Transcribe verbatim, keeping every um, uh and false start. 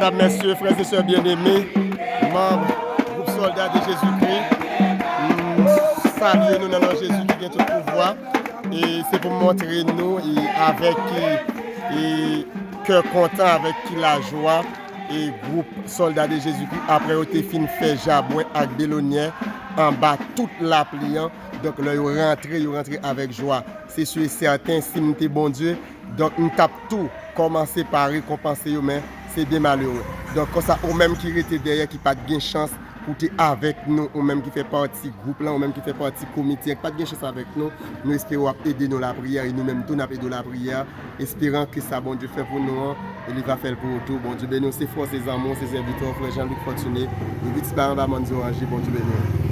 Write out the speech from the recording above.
Medam, mesye, frè e sè byeneme, manm gwoup Sòlda de Jezikri, m salye nou nan non Jezi ki gen tout pouvwa. E se pou m montre nou, e avèk e, e kè kontan, avèk ki lajwa, e gwoup Sòlda de Jezikri, apre yo te fin fè Jabwen ak Belonyè anba tout lapli an, donk lè yo rantre, yo rantre avèk jwa. Se si e sèten, si m te Bondye, donk m t ap tou kòmanse pa rekonpanse yo, men se byen malere. Donk konsa, ou menm ki rete dèyè, ki pa t gen chans pou te avèk nou, ou menm ki fè pati gwoup lan, ou menm ki fè pati komite an, ki pa t gen chans avèk nou, nou espere w ap ede nou lapriyè, e nou menm tou n ap ede w lapriyè, esperan ke sa Bondye fè pou nou an, e li va fè l pou ou tou. Bondye beni w, se frè w, se zanmi w, se sèvitè w, frè Jean-Luc Fortuné, depi Ti Bay anba mòn zoranje, Bondye beni w.